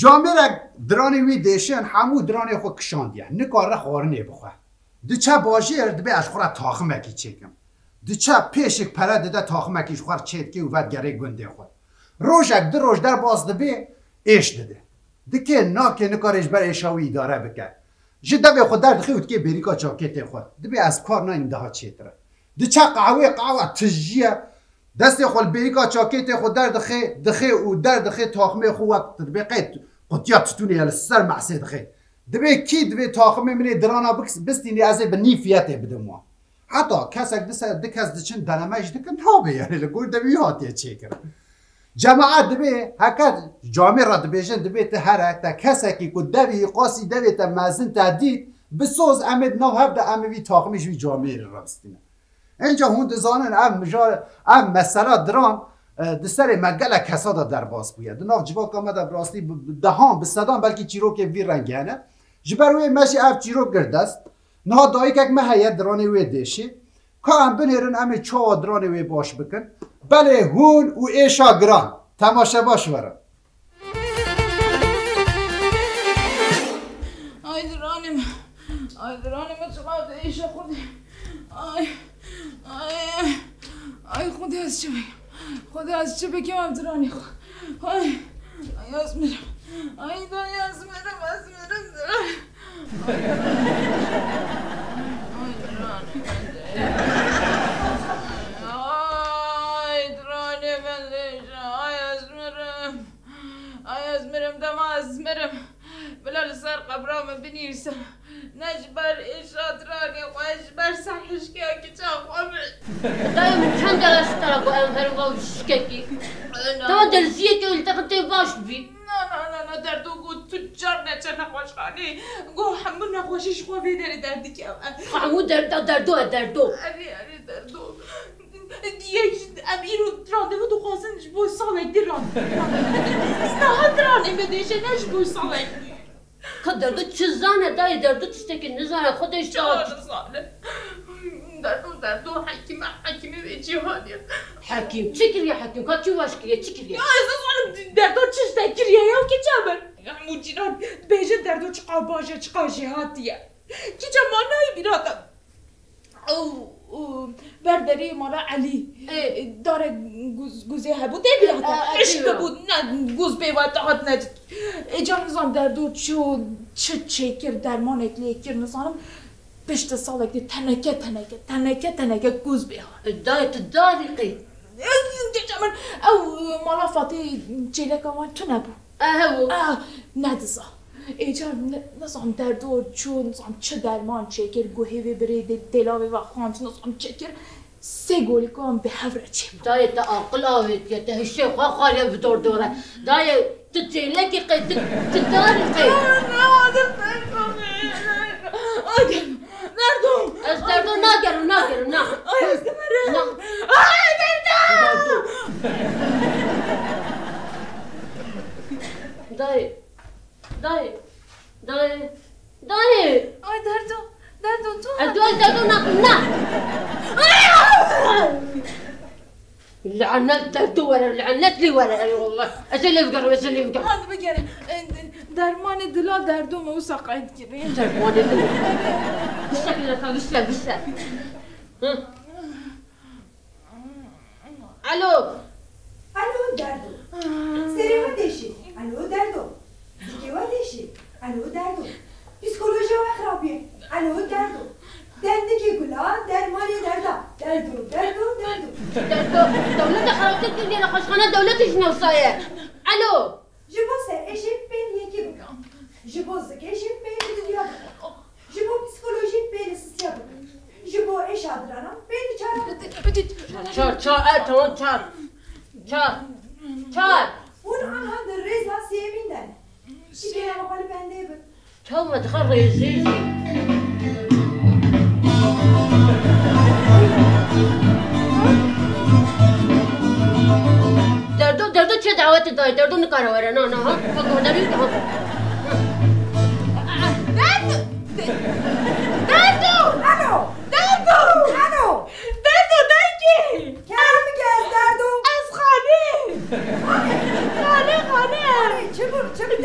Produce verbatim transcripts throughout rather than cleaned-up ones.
Camêrek diranê wî dêşin, hemû diranê xwe kişandiye. Nikare xwarinê bixwe. Diçe bajêr, dibê ez xwe re taximekî çêkim. Diçe pêşik pere dide, taximekî ji xwe re çêdike û vedigerê gundê xwe. Rojek, du roj derbas dibê, êş dide. Dikê nakê, nikare ji ber êşa wî îdare bike. Ji devê xwe derdixê û dikê bêrîka çakêtê xwe. Dibê ez kar naynim daha çêtir e. Diçe qehwê, qehwa tijî ye. Destê xwe li bêrîka çakêtê xwe derdixê, dixê û derdixê taxmê xwe wek dibê qey qutiya titûnê ye li ser mehsê dixê. Dibê kî divê taximê min ê dirana bikis-, bistînê ez ê bi nîv fiyetê bidim wan. Heta kesek du se-, du kes diçin deneme jî dikin, nabê, yanî li gor devî wî hatiye çêkirin. Cemaet dibê, heke camêr re dibêjin, dibê tu here, te kesekî ku devî qasî devê te mezin te dît, bi soz em ê di nav hev de em ê vî taximî ji wî camêrê re bistînin. Înca hûn dizanin ev mija-, ev mesela diran, e, di serê me gelek kesa de derbas bûye. Di nav civaka me de bi rastî bi, bi dehan, bi sedan belkî çîrokê vî rengî hene. Ji ber wê me jî ev çîrok girt dest. Niha dayikek me heye, diranê wê dêşî. Ka em binêrin, em ê çawa diranê wê baş bikin? Belê hûn û êşa giran. Temaşe baş werin. Ay diranê min. Ay diranê min, çima dêşe Xwedê. Ay. Ay. Ay Xwedê, ez çi bikim? Xwedê, ez çi bikim ev diranê xwe? Ay. Ay ez mirim. Ay dayê, ez mirim, ez mirim. Ay diranê min. Ay diranê min dêşe. Ay ez mirim. Ay ez mirim, dema ez mirim. Bila li ser qebra min binivîse. Ne ji ber êşa diranê xwe, ji ber serhişkeya kiça xwe min. Dayê min çend cara ji te re got em herin va şişkekî. Na. Dema derziyekê li te tê baş bî. Na, na, na, na, Derdo got tu car neçe nexweşxanê. Got hemû nexweşî ji xwe vê derê derdikeve. Hemû derda derdo e, derdo. Erê, erê, Derdo. Yek, em îro randevu dixwazin ji bo salek din randevu. Niha diranê me dêşe, ne ji bo salek din. Ka derdo çi zane dayê, derdo tiştekî nizane, xwe de işte. Çawa nizane? Derdo, derdo, hekîme, hekîmê vê cîhanê. Hekîm, çi kiriye hekîm? Ka çi baş kiriye, çi kiriye? Ya ez nizanim derdo çi tiştek kiriye ya, kiça min. Hemû cîran dibêjin derdo çiqa baş e, çiqa jêhatî ye. Kiça ma nayê bîra te. Ew, ew, ber derê mala Elî, ê, darek guz-, guzê hebû, tê bîra te. Ê, ê, ê, Hişk bû, ne, guz pê ve te hat nedît. Ê, can nizam derdo çi, çi çêkir, dermanek lê kir, nizanim. Piştî salek dî teneke, teneke, teneke, teneke guz bê hat. Ê, dayê tu darî qey? Ê, keça min, ew, mala Fatê çêleka wan tune bû. Ehe wo. Ah, nediza. Êcar ne-, nizam derdo çû, nizam çi derman çêkir, guhê vê birê dê-, dêlavê ve xwend, nizam çêkir. Sê golikan bi hev re çêbû. Dayê te aqil avêtiye, te hişê xwe xwariye bi dor dor e. Dayê tu çêlekî qey, tu, tu darî qey. Ay, derdo. Ez derdo nagerim, nagerim, na. Ay, ez dimirim. Na. Ay, derdo. Derdo. Dayê. Dayê. Dayê. Dayê. Ay derdo. Derdo tu. Ez dua derdo nakim na. Ay! Lanet derdo were, lanet lê were, ey wallah. Ez ê lê bigerim, ez ê lê bigerim. Hadi bigere. E, de-, dermanê dila derdo me wisa qeyd kirî. Dermanê dila. Bişte, bişte, bişte. Hı. Alo. Alo, derdo. Serê we deşê. Alo, derdo. Dikê we deşê. Alo, derdo. Psîkolojiya we xirab e. Alo, derdo. Dendikê gula, dermanê derda. Derdo, derdo, derdo. Derdo, dewlete xirabtir kiriye, nexweşxane dewletê jî newsaye. Alo. Ji bo serêşê pê li yekê bike. Ji bo zikê jî pê li duduya bike. Ji bo psîkolojî pê li sisiya bike. Ji bo êşa diranan pê li çara bike. Çar, çar, e, tamam, çar. Çar. Çar. Hûn anha di rêza sêyemîn de ne. Şikêra me xwe li bendê bin. Çawa dixe rêzê jî. Derdo, derdo çi dawetê dayê? Derdo nikare were, na, na, ha? Ha, guhdarî, ha. Derdo! Derdo! Alo! Derdo! Alo! Derdo, dengê! Kerem bike ez derdo. Ez xalê. Xalê, xalê. Xalê, çi bû, çi bû?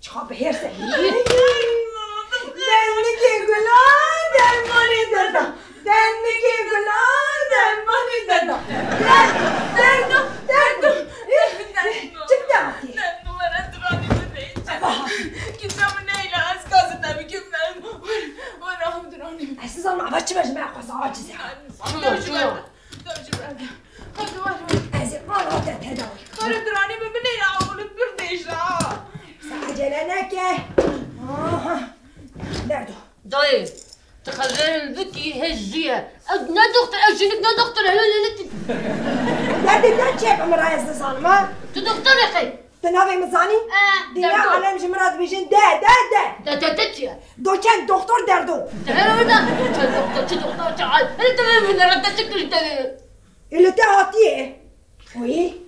Çiqa bi hêrs e. Dendikê gulan dermanê derda. Dendikê gulan dermanê derda. Derdo, derdo, derdo. Çi bi te hatî? Nerdo, were diranî bibê. Kimse min neyla, ez gazete bikim, Nerdo. Were, were, hemdiranî. Ez nizanim ava çi be ji me xweza aciz e. Çi be, çi be? Dur, dur, dur. Hadi, hadi. Ez ê ala te tedawî. Were diranî bi binêre, awil pir dêj e. Sen acele neke. Aha. Derdo. Dayê, tu xeverên bikî hê jû ye. Ew ne doxtor, ew jinik ne doxtor e, hele lê tu. Derdê te çi ye bi min re ez nizanim, ha? Tu doxtor e xey. Tu navê min zanî? E, Dîna Derdo. Alem ji min re dibêjin de, de, de. De, de, de çi ye? Doçent, doxtor Derdo. Te her orada. Çi doxtor, çi doxtor, çi al. Hele tu vê min re te çi kir te vê. Ê li te hatiye. Wî?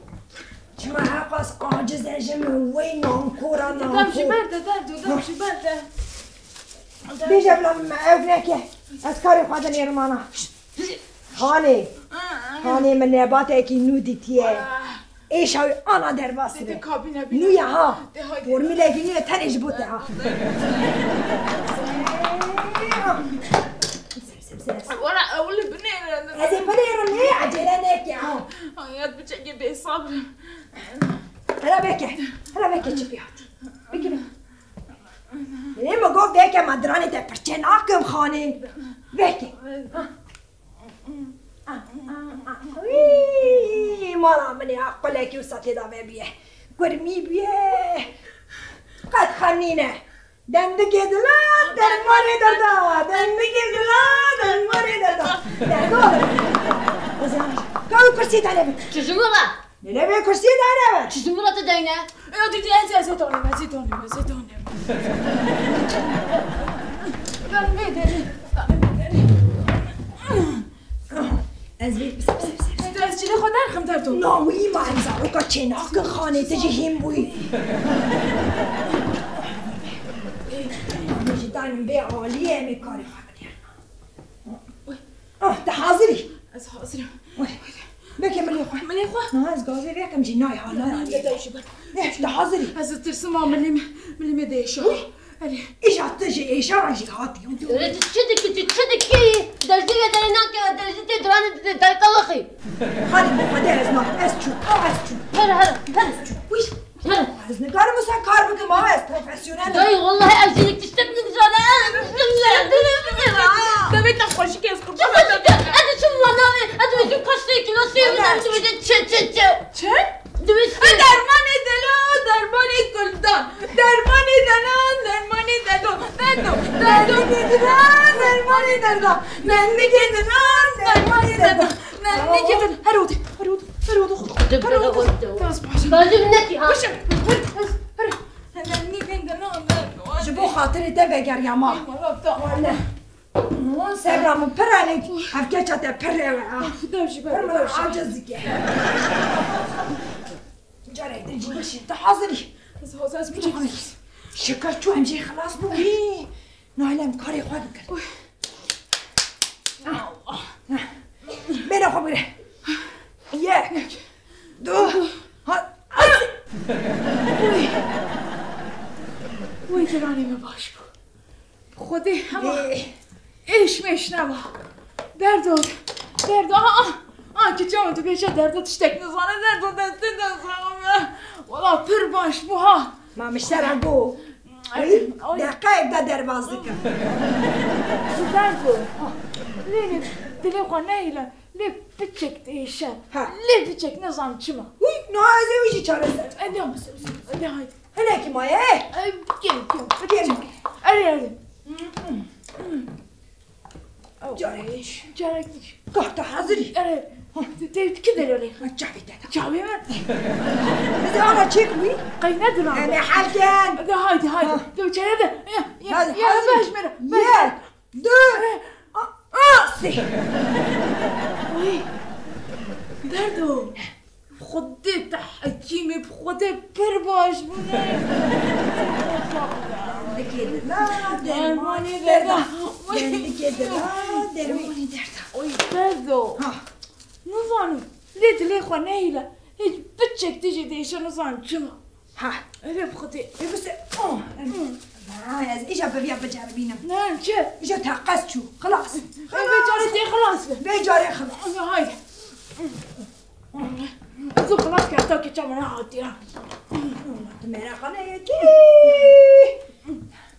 Çima heqas aciz e ji min wey nankora nankor. Dev ji ber de, Derdo, dev ji ber de. Bêje bila min ew neke. Ez karê xwe dinêrim ana. Hanê. Hanê min nebatekî nû dîtiye. Êşa wî ana derbas be. Nû ye ha. Formîlekî nû ye tenê ji bo te ha. Were ewil binêre. Ez ê binêrim, nê, ecele neke ha. Hayat biçekê bêsabr e. Hele veke, hele veke çi pê hat. Bikî, bikî. Nê, min got veke, ma diranê te pirçe nakim xanê. Veke. Wî, mala min ê aqilekî wisa tê de vebiye. Kurmî biye. Qet xem nîne. Dendikê dilan dermanê derda. Dendikê dilan dermanê derda. Derdo. Ka ew kursî te nebin. Çi ji min re? Lê nebê kursî te nebin. Çi ji min re tu deyne? Ya dîdî, ez, ez ê donim, ez ê donim, ez ê donim. Ben bê derî. Ben bê derî. Ez vê, pis, pis, pis, pis. Ez çilê xwe derxim, Derdo. Na, wî ma em zaroka çênakin xanê, tu jî hîn bûyî. Em jî danim vê aliyê, em ê karê xwe binêrin. Ah, tu hazir î? Ez hazir im. Wê. Veke milê xwe. Milê xwe? Na, ez gazê vê yekem jî nayê ha, nayê. Ne, ne, ne, ne, ne, tu hazir î? Ez ditirsim, ma milê me, milê me diêşe. Wî? Erê. Îja tu ji êşa re jî hatî. Erê, tu çi dikî, tu çi dikî? Derzî vê derê nake, derzî tê diranê dide, derka wexî. Xanî, bi Xwedê ez nakim, ez çûm, ez çûm. Here, here, here. Ez çûm. Wî? Here. Ez nikarim wisa kar bikim, ha, ez profesyonel im. Dayê, wellahî ez jinik tiştek nizane. Devê te xweşik ez qurban. Ez çi wila navê, ez dibêjim kaç tê kilo sê, ez dibêjim çi, çi, çi. Çi? Dibêjim. Dermanê delo, dermanê kuldan. Dermanê delo, dermanê delo. Derdo, derdo, derdo, dermanê derdo. Nendikê dinan, dermanê derdo. Nendikê din. Her ode, her ode, her ode. Her ode. Biraz baş. Lazim ne ki ha? Baş. Her, her, her. Nendikê dinan, derdo. Ji bo xatirê te vegeriyama. Eyvallah, tamam. Wale. Sebra min pir e, lê ev keça te pir rew e, ah. Of, dev jî ber, pir min dev jî ber. Aciz dike. Carek din jî bişî. Tu hazir î? Ez hazir, ez biçim. Şikir çû, em jê xilas bû. Hî. Nailem karê xwe bikin. Uy. Ah. Ah. Bêre xwe bigre. Yek. Du. Ha. Uy. Uy, kiranê me baş bû. Xwedê hema. Ê, Şmeş nema. Derdo, Derdo, aha, aha. Aha, kiça min dibêje Derdo tiştek nizane, Derdo destê de saxim e. Wala pir baş bû ha. Ma miştera go. Ay, ay. Deqeyek de derbaz dikim. Derdo. Lê dilê xwe nehêle. Lê piçek diêşe. Ha. Lê piçek nizanim çima. Uy, niha ez ê wî jî çareser. Ede, ede haydi. Hinekî maye, he? Ay, bikin, bikin. Bikin. Erê, erê. Carek. Carek. Ka, te hazirî? Erê. Te, te, ki derê? Çavê te. Çavê mi? Ez ana çek wî. Qey ne diran? Em ê hel ken. De haydi, haydi. Ha. De çere de. Ya, ya, hadi, ya, hadi. Beş mera. Beş mera. Yek. Du. A, a, sê. Oy. Derdo. Xwedê te hekîmê, bi Xwedê pir baş bûne. Dikê dila, dermanê derda. Dikê dila, dermanê derda. Oy Derdo. Ha. Nizanim. Lê dilê xwe nehêle. Hiç piçek tijî diêşe nizanim çima. Ha. Erê bi Xwedê. Ê bise. Oh. Ha, ez îja bi vîya biceribînim. Ne, çi? Îja teqez çû. Xilas. Ê, vê carê tê xilas be. Vê carê xilas. Haydi. Zû xilas ke, heta ke çawa nehatiye. Tu mereqa neyekî.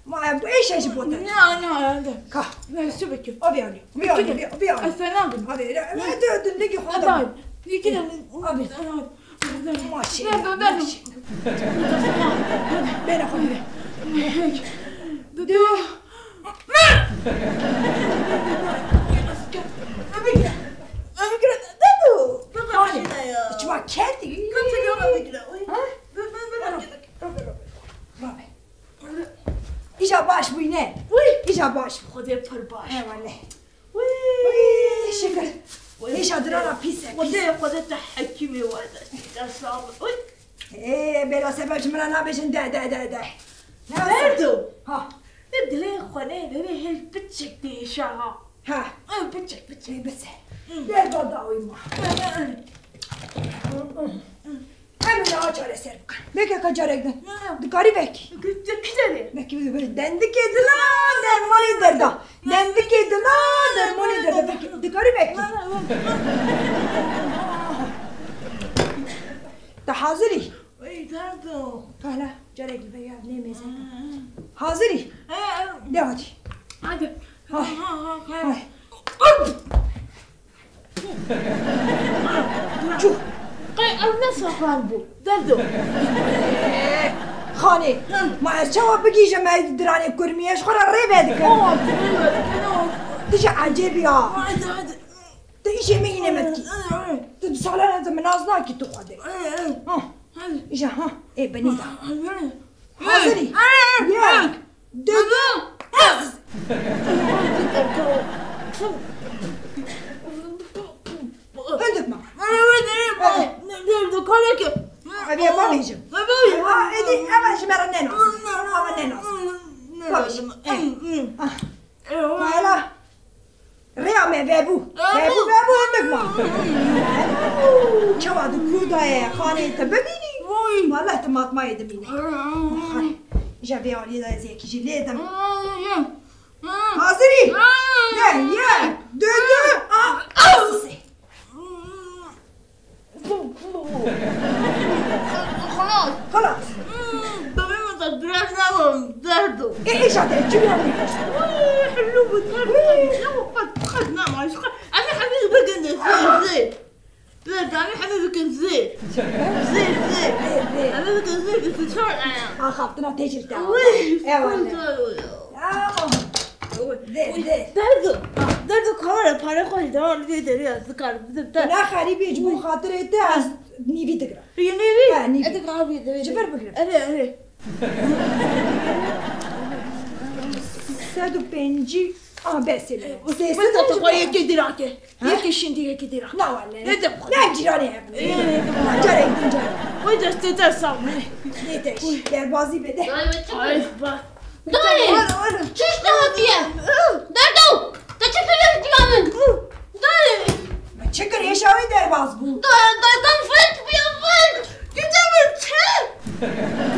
Ma em bu êşe ji bo te. Na, na, na. Ka. Ne, su bikir. Abi yani. Abi yani. Abi yani. Ez fena bim. Abi, ne, ne, ne, ne, ne, abi. Abi. Maşallah. Maşallah. Ben yapamıyorum. Dur. Çima kendi? Ha? Rabe. Îja baş bûyne. Wî. Îja baş bû. Xwedê pir baş. Eyvallah. Wî. Wî, şikir. Wî. Îja dirana pîs e, pîs. Xwedê, Xwedê te hekîmê werde. Te sağ ol. Wî. Ê, bêra sebeb ji min re nabêjin de, de, de, de. Ne Derdo. Ha. Ne dilê xwe ne, ne, ne, hêj biçek diêşe ha. Ha. Ê, biçek, biçek. Ê, bise. Hı. Derdo dawî ma. Hı, hı, hı. Hı, hı. Em ê niha çareser bikin. Belkî ka carek din. Ne? Dikarî belkî. Ki-, ki-, ki derê? Belkî wî bibir. Dendikê dila, dermanê derda. Dendikê dila, dermanê derda. Belkî. Dikarî belkî. Ne, ne, ne. Te hazirî? Ey, derdo. Ka hele, carek li vê ya nê mêze. Hı, hı. Hazirî? He, he. De hadi. Hadi. Ha. Ha, ha, ha, ha. Hay. Çû. Qey ew ne saxlan bû. Derdo. Xanê, ma ez çawa bigihîjim me diranê kurmî, ez ji xwe re rê vedikim. Awa, tu rê vedikin, awa. Tu jî ecêb î ya. Hadi, hadi. Tu îşê min yîne me dikî. Hadi, hadi. Tu bi salan ez min nas nakî tu xwedê. Hadi, hadi. Ha. Hadi. Îja ha. Ê binî da. Hadi, hadi. Hazirî? Yek, du, ez. Hindik ma. Ev ê bavêjim. Ha, êdî, ev ji me re nenas. Ev nenas. Bavêjim. Ah. Hala. Rêya me vebû. Vebû, vebû, hindik ma. Çawa di kûr de ye, xanê te bibînî? Wî. Wele tu matmayê dimînî. Xay, îja vê aliyê de ez yekî jî lê dim. Hazirî? Ne, yek, du, du, a, a, sisê. Xilas. Xilas. Hmm, dawî min te dirêj nebûm, derdo. Ê, êşa te çi bû? Wî, hilû bû, derdo. Wî. Ya, qet, qet nema, ji qet. Em ê hemî bikin de, zê, zê. Derdo, em ê hemî bikin zê. Zê, zê. Zê, zê. Em ê bikin zê, bikin zê. Axaftina tê jî te. Wî, eyvallah. Derdo. Derdo, kamera pare xwe ji dewan vê derê ez dikarim bidim te. Tu ne xerîbî, ji bo xatirê te ez nîvî digirim. Yê nîvî? He, nîvî. Ez dikarim vê derê. Ji vir bigirim. Erê, erê. Sed û pêncî, ah, besê. Sê sed. Xwe yekê dîrake. Ha? Yekê şindî, yekê dîra. Na wele. Ne de xwe. Ne cîranê hev. Ê, ne de xwe. Carek din carek. Oy destê te sağ ol. Nê te şî. Derbazî bide. Ay, bak. Dayê. Çi işte hatiye? Derdo. Te çi pêlek diya min? Dayê. Çi kir, êşa wî derbaz bû. Dayê, dayê, kan fek bûya fek. Gide min çi?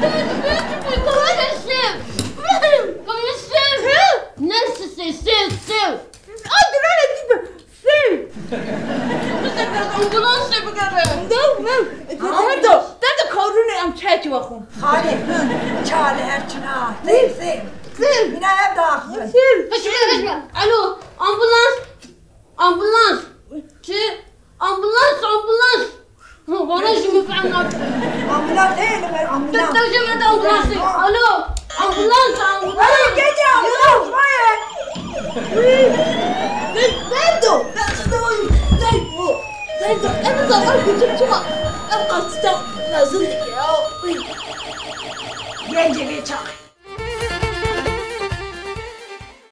Dayê, fek bû, kavga sev. Kavga sev. Ne sisê, sev, sev. Ambulansê bigere. Derdo, derdo, karûnê em çekî wexwin. Xalê, çale her çina. Sêr, sêr. Sêr. Bîna ev daxivin. Sêr. Heşme, heşme. Alo, ambulans. Ambulans. Çi? Ambulans, ambulans. Vana ji min fehm nake. Ambulans heye li ber ambulans. Te, te jê ve de ambulans. Alo, ambulans, ambulans. Alo, gece ambulans, vay. Derdo, derdo, derdo. Derdo, em zaten küçük çima. Em kaçta mezun ya. Gece ve çak.